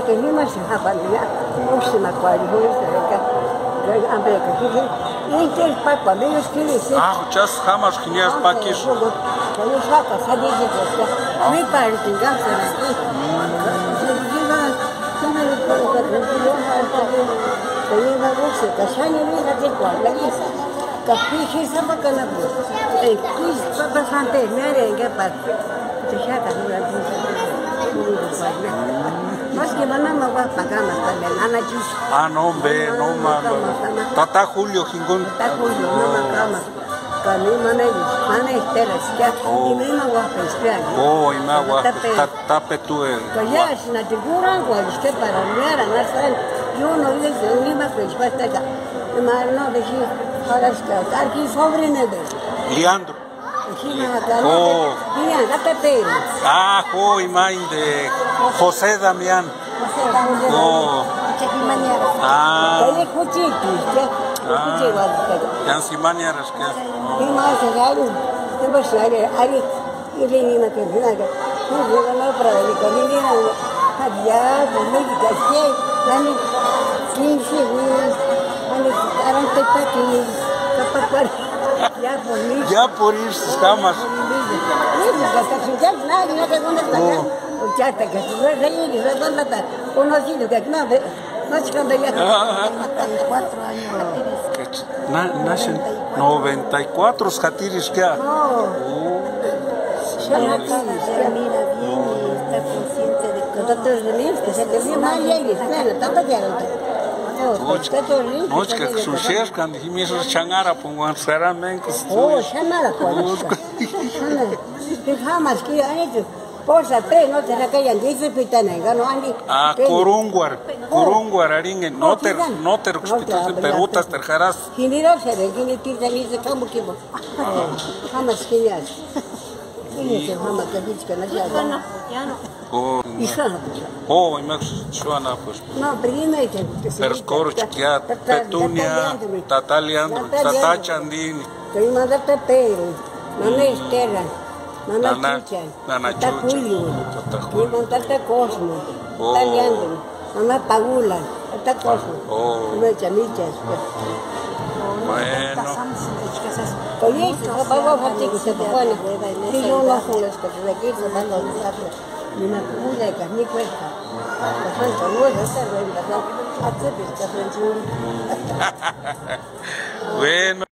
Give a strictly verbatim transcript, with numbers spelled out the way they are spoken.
Ka jimajtsïni japanika, újchimakuarhu juísïreka, ka ampe ka ji ji, ínteni pákua mínusï k'irhisï. Ah, juchasï jámasï jiniasï pakisï. Ka no xáka sáni ísï ka, uíparhitini kámsïrasti. Ka ima újchi ka xáni uísï ka, ka ji ji sápakua anapu. Enka k'ísï pápa Sánteru niárenka pa. Te xáka jurhani. Máski ma nóma uáp'ani kámasti ampe nana Chusi. Ah, no, ampe, no, ma, ma. Tata Julio jinkuni. Tata Julio, no ma kámasti. Ka ni maneri, maneri téraskia. Oh. Ima, ima uáp'eskia. Oh, ima uáp'e. Tata Pe-, ta-, Tata Petuel. Ka yásïnati kurhankuarhiskia para niárani asï. Yo no le digo, ima kuechpastaka. Ima no dexi, ahora es que, aquí sobrino de Leandro. Oh. Ah, jo, ima inde José Damián. Oh. Ah. Ah. Yánsï imaniaraskia. Ya por irse, jamás. Oh. Conocido que no, no, noventa y cuatro años. Na, na, noventa y cuatro jatiriska. Oh. Mira bien y está consciente de que... Nochka, nochka, xunxerkani jimesï xanharapunguani seramenku. Oh, xanharapunguani. Jamás que ha hecho. Pórsate, no te saca ya dice pitana, gano andi. Ah, Corúnguaru, Corúnguaru arhinheni, no te, no te, pero utasï te jarasï. Jinirasï, jinirasï, ¿cómo que? Jamás que ya. Bueno, ya no. Oh, imaksï xúani pues. No, primero que... Pero Corúnguaru, Petunia, Tata Leandro, Tata Chandini. Tata Pedro, Mama Estela, Mama Chucha. Nana Chucha. Tata Julio. Tata Julio. Tata Cosmo. Oh. Tata Leandro. Mamá Paula. Tata Cosmo. Oh. Mamá Chamichas. Bueno. Oye, esto, papá, papá, te gusta, papá, no. Sí, yo no con las cosas de aquí, se van a olvidar. Ni me acuerdo de que ni cuesta. Papá, no, no, no, no, no, no. Bueno.